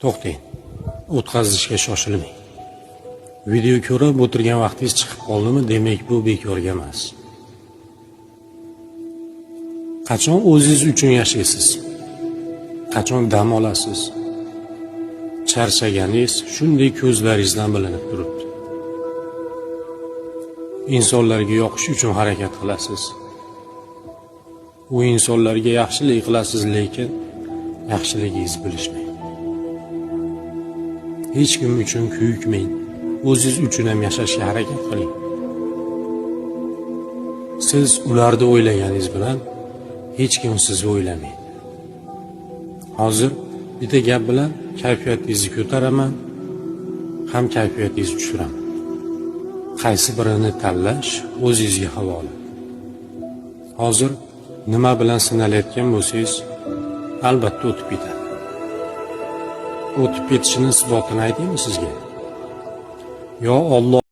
To'xtang, o'tkazishga shoshilmang. Video ko'rib o'tirgan vaqtingiz chiqib qoldimi, demak, bu bekorga emas. Qachon o'zingiz uchun yashaysiz? Qachon dam olasiz? Charchaganingiz shunday ko'zlaringizdan bilinib turibdi. Insonlarga yoqish uchun harakat qilasiz. U insonlarga yaxshilik qilasiz, lekin yaxshiligingizni bilishmaydi. Hech kim uchun kuyikmang. O'zingiz uchun ham yashashga harakat qiling. Siz ularni o'ylaganingiz bilan hech kim sizni o'ylamaydi. Hozir bitta gap bilan kayfiyatingizni ko'taraman, ham kayfiyatingizni tushiraman. Qaysi birini tanlash o'zingizga havola. Hozir nima bilan sinalayotgan bo'lsangiz, albatta o'tib ketadi. O'tib ketishini isbotini aytaymi sizga? Yo Olloh.